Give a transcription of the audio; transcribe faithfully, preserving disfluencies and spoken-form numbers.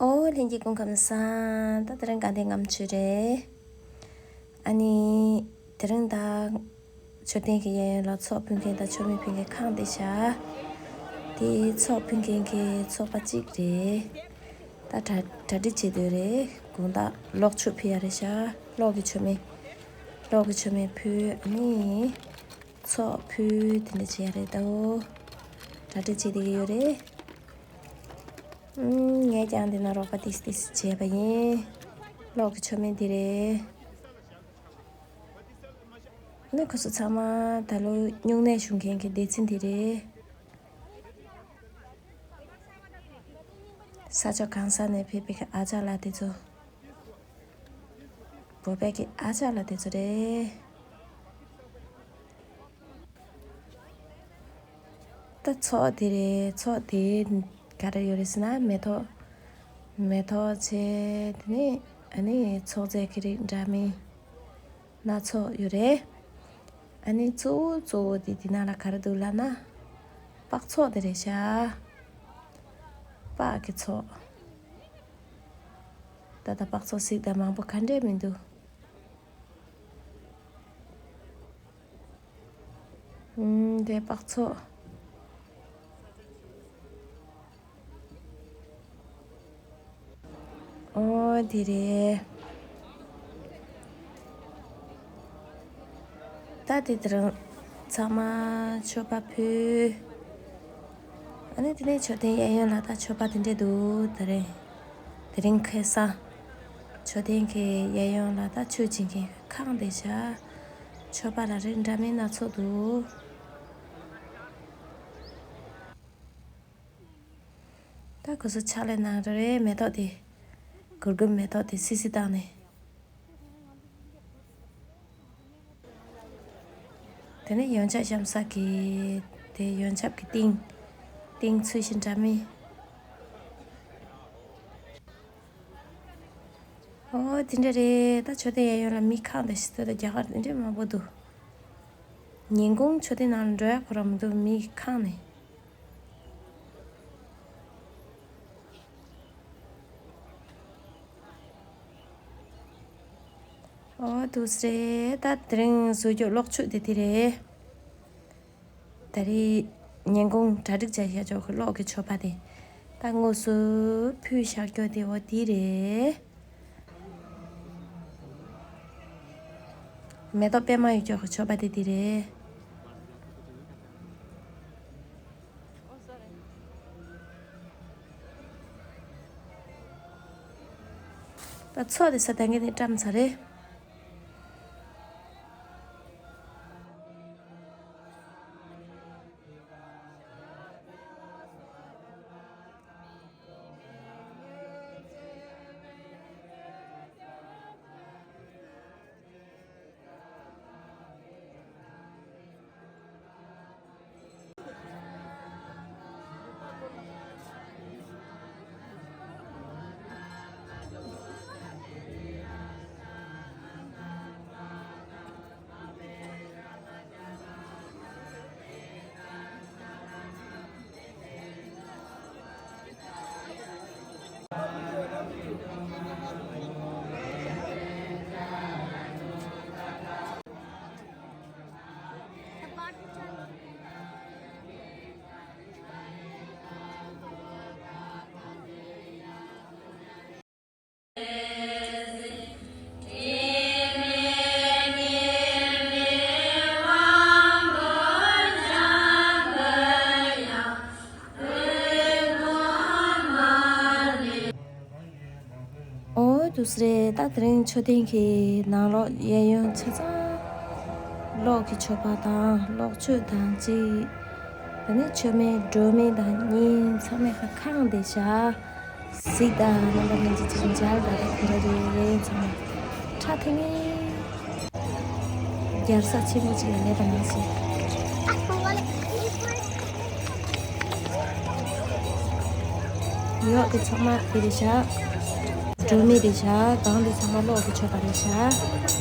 ཨོ་ལྷན་རྒྱས་སྐུ་ཁམས་བཟང་། ད་དེ་རིང་དགའ་ལྡན་ལྔ་མཆོད་རེད། ཨ་ནི་དེ་རིང་ད་མཆོད་རྟེན་གྱི་གཡས་གཡོན་ལ་ཚོགས་ཕུལ་མཁན་དང་མཆོད་མེ་ཕུལ་མཁན་ཁང་དེ་བཞག་དེ་ཚོགས་ཕུལ་མཁན་གྱི་ཚོགས་པ་གཅིག་རེད། ད་གྲ་གྲ་སྒྲིག་བྱེད་དུས་རེད། དགོང་དག་གློག་མཆོད་ཕུལ་ཡ་རེད་ཤག་གློག་གི་མཆོད་མེ། གློག་གི་མཆོད་མེ་ཕུལ། ཨ་ནི་ཚོགས་ཕུལ་དེ་འདྲ་བྱེད་ཡ་རེད་ད། གྲ་སྒྲིག་བྱེད་བསྡད་ཀྱི་ཡོད་རེད། ཨུམ། ངས་ཀྱང་འདི་ན་རོགས་པ་ཏིས་ཏིས་བྱས་པ་ཡིན། གློག་གི་མཆོད་མེ་འདི་རེད། ནི་ཁོ་ཚོ་ཚང་མ་ད་ལོ་སྨྱུང་གནས་ཞུ་མཁན་གྱི་སྡེ་ཚན་འདི་རེད། ས་ཕྱོགས་གང་ས་ནས་ཕེབས་པའི་ཨ་ཅག་ལགས་དེ་ཚོ། བོད་པའི་གི་ཨ་ཅག་ལགས་དེ་ཚོ་རེད། ད་ཚོགས་དེ་རེད། ཚོགས་དེ་ག་རེ་ཡོད་རེད་ཟེར་ན། མེ་ཏོག་མེ་ཏོག་བྱས། དེ་ནས་ཨ་ནི་ཚོགས་རྫས་ཀྱི་རིགས་འདྲ་མིན་སྣ་ཚོགས་ཡོད་རེད། ཨ་ནི་གཙོ་བོ་གཙོ་བོ་དེ་དེ་ནང་ལ་ག་རེ་འདུག་ལབ་ན། སྤགས་ཚོགས་དེ་རེད་ཤག་སྤགས་ཀྱི་ཚོགས། ད་ལྟ་སྤགས་ཚོགས་གཟིགས་དང་མང་པོ་ག་འདྲས་མི་འདུག་ཨུམ། དེ་སྤགས་ཚོགས། ཨོ་དེ་རེད། ད་དེ་དེ་རིང་ཚང་མ་མཆོད་པ་ཕུལ། ཨ་ནི་དེ་ནས་མཆོད་རྟེན་གཡས་གཡོན་ལ་ད་མཆོད་པ་དེ་འདྲས་འདུག་དེ་རིང་དེ་རིང་ཁ་སང་མཆོད་རྟེན་གྱི་གཡས་གཡོན་ལ་ད་ཆོས་བྱེད་མཁན་ཁང་དེ་བཞག་མཆོད་པ་ལ་རིགས་འདྲ་མིན་སྣ་ཚོགས་འདུག་ད་ཁོ་ཚོ་ཕྱག་ལས་གནང་རེ་རེ། མེ་ཏོག་དེ། གུར་གུམ་མེ་ཏོག་དེ་སིལ་སིལ་བཏང་ནས། དེ་ནས་ཡོན་ཆབ་བཤམས་ས་གི་དེ་ཡོན་ཆབ་ཀྱི་ཏིང་། ཏིང་ཚུལ་བཞིན་འདྲ་མིན། ཨོ་དེ་འདྲ་རེད། ད་མཆོད་རྟེན་གཡས་གཡོན་ལ་མི་ཁག་འདི་ཞིག་ཚོད་ལ་རྒྱ་གར་དེ་འདྲས་མང་པོ་འདུག་ཉིན་གུང་མཆོད་རྟེན་ནང་ལ་འགྲོ་ཡ་ཁོ་རང་མི་འདུག་མི་ཁག་ནས། ཨོ་དུས་རེད། ད་དེ་རིང་བཟོ་རྒྱུ་གློག་མཆོད་དེ་དེ་རེད། ད་རེས་ཉིན་གུང་གྲ་སྒྲིག་བྱས་བཞག་ཆོག་གི་གློག་གི་མཆོད་པ་དེ། ད་དངོས་སུ་ཕུལ་བཞག་རྒྱུ་དེ་འོ་དེ་རེད། མེ་ཏོག་པད་མ་ཡོད་ཆོག་གི་མཆོད་པ་དེ་དེ་རེད། ད་ཚོགས་དེ་ས་དང་གི་ནས་བཀྲམ་ཚར་རེད། ཨོ་དུས་རེད། ད་དེ་རིང་མཆོད་རྟེན་གྱི་ནང་ལོགས་གཡས་གཡོན་ཆ་ཚང་གློག་གི་མཆོད་པ་དང་གློག་མཆོད་དང་གཅིག་དེ་ནས་མཆོད་མེ་སྒྲོན་མེ་དང་གཉིས་ཚང་མས་ཁ་ཁང་བསྡད་བཞག་གཟིགས་དང་རྣམ་པ་ལྷན་རྒྱས་ཚོ་མཇལ་དང་དེ་འདྲ་རེད། ཚང་མ་ཁྲ་ཐིང་ངེ་རྒྱལ་ས་ཆེན་པོ་ཅིག་ལ་སླེབས་པ་མ་ཟད། གཡོག་དེ་ཚང་མ་དེ་རེད་བཞག་སྒྲོན་མེ་རེད་བཞག་སྒང་དེ་ཚང་མ་གློག་གི་མཆོད་པ་རེད་བཞག